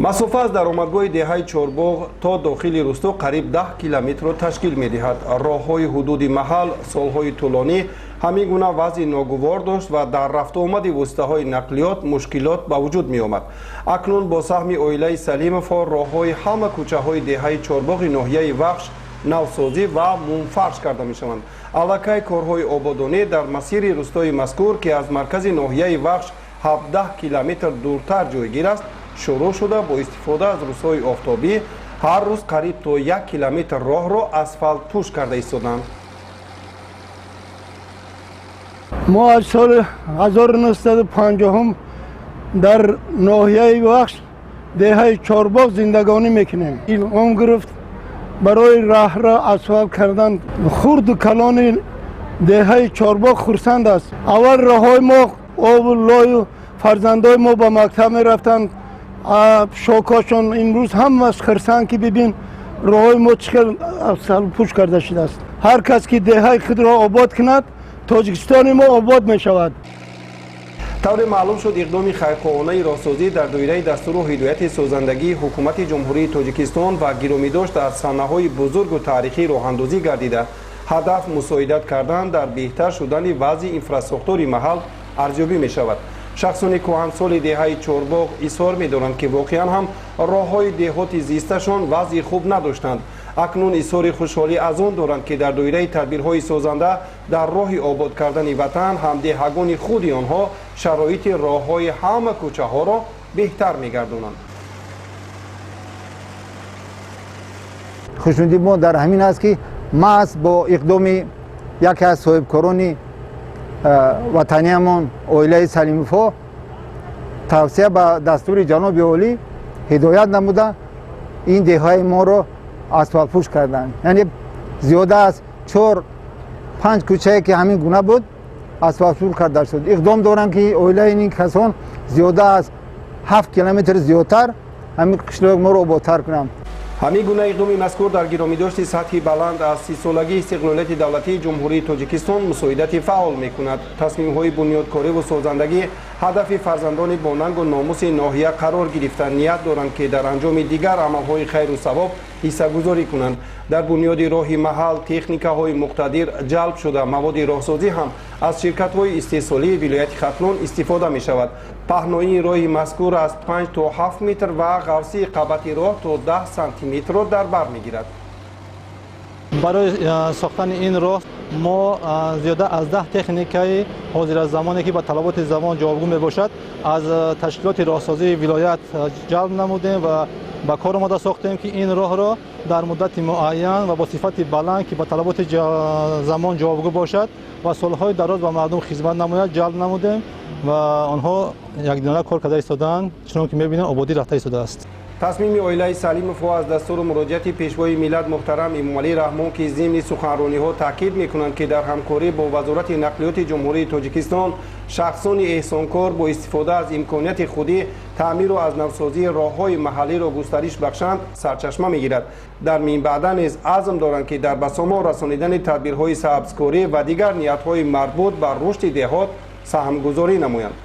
Масофа аз даромадгоҳи деҳаи Чорбоғ то дохили рӯсто қариб 10 километрро ташкил медиҳад. Роҳҳои ҳудуди маҳал солҳои тӯлонӣ ҳамин гуна вазъи ногувор дошт ва дар рафту омади воситаҳои нақлиёт мушкилот ба вуҷуд меомад. Акнун бо саҳми оилаи Салимовҳо роҳҳои ҳама кӯчаҳои деҳаи Чорбоғи ноҳияи Вахш навсозӣ ва мунфарш карда мешаванд. Аллакай корҳои ободонӣ дар масири рӯстои мазкур, ки аз маркази ноҳияи Вахш 17 километр дуртар ҷойгир аст, шурӯъ шуда, бо истифода аз рӯзҳои офтобӣ ҳар рӯз қариб то 1 километр роҳро асфалтпӯш карда истоданд. Мо аз соли 1950 дар ноҳияи Вахш, деҳаи Чорбоғ зиндагонӣ мекунем. Илҳом гирифт барои раҳро асфалт кардан. Хурду калони деҳаи Чорбоғ хурсанд аст. Аввал роҳҳои мо обу лою, фарзандои мо ба мактаб мерафтанд, шокошон. Имрӯз ҳамаш хурсанд, ки бибин, роҳҳои мо чӣ хел асфалтпӯш карда шудааст. Ҳар кас ки деҳаи худро обод кунад, Тоҷикистони мо обод мешавад. Тавре маълум шуд, иқдоми хайрхоҳонаи роҳсозӣ дар доираи дастуру ҳидояти созандагии Ҳукумати Ҷумҳурии Тоҷикистон ва гиромидошт аз санаҳои бузургу таърихӣ роҳандозӣ гардида, ҳадаф мусоидат кардан дар беҳтар шудани вазъи инфрасохтори маҳал арзёбӣ мешавад. Шахсони кӯҳансоли деҳаи Чорбоғ изҳор медоранд, ки воқеан ҳам роҳҳои деҳоти зисташон вазъи хуб надоштанд. Акнун изҳори хушҳолӣ аз он доранд, ки дар доираи тадбирҳои созанда дар роҳи обод кардани ватан ҳамдеҳагони худи онҳо шароити роҳҳои ҳама кӯчаҳоро беҳтар мегардонанд. Хушнудии мо дар ҳамин аст, ки маҳз бо иқдоми яке аз соҳибкорони ватаниямон, оилаи Салимовҳо, тавсия ба дастури ҷаноби олӣ ҳидоят намуда, ин деҳаи моро асфалтпӯш карданд. Яъне зиёда аз 4-5 кӯчае, ки ҳамин гуна буд, асфалтпӯш карда шуд. Иқдом дорам, ки оилаи ин касон зиёда аз 7 километр зиёдтар ҳамин қишлоқи моро ободтар кунанд. Ҳамин гуна иқдоми мазкур дар гиромидошти сатҳи баланд аз 30-солагии истиқлолияти давлатии Ҷумҳурии Тоҷикистон мусоидати фаъол мекунад. Тасмимҳои бунёдкориву созандагӣ ҳадафи фарзандони бонангу номуси ноҳия қарор гирифта, ният доранд, ки дар анҷоми дигар амалҳои хайру савоб ҳиссагузорӣ кунанд. Дар бунёди роҳи маҳал техникаҳои муқтадир ҷалб шуда, маводи роҳсозӣ ҳам аз ширкатҳои истеҳсолии вилояти Хатлон истифода мешавад. Паҳноии роҳи мазкур аз 5 то 7 метр ва ғафсии қабати роҳ то 10 сантиметрро дар бар мегирад. Барои сохтани ин роҳ мо зиёда аз 10 техникаи ҳозиразамоне, ки ба талаботи замон ҷавобгӯ мебошад, аз ташкилоти роҳсозии вилоят ҷалб намудем ва ба кор омода сохтем, ки ин роҳро дар муддати муайян ва бо сифати баланд, ки ба талаботи замон ҷавобгӯ бошад ва солҳои дароз ба мардум хизмат намояд, ҷалб намудем ва онҳо якдинора кор карда истодаанд. Чунон ки мебинем, ободӣ рафта истодааст. Тасмими оилаи Салимовҳо аз дастуру муроҷиати Пешвои миллат муҳтарам Эмомалӣ Раҳмон, ки зимни суханрониҳо таъкид мекунанд, ки дар ҳамкорӣ бо Вазорати нақлиёти Ҷумҳурии Тоҷикистон шахсони эҳсонкор бо истифода аз имконияти худӣ таъмиру аз навсозии роҳҳои маҳаллиро густариш бахшанд, сарчашма мегирад. Дар минбаъда низ азм доранд, ки дар ба сомон расонидани тадбирҳои сабзкорӣ ва дигар ниятҳои марбут ба рушди деҳот саҳмгузорӣ намоянд.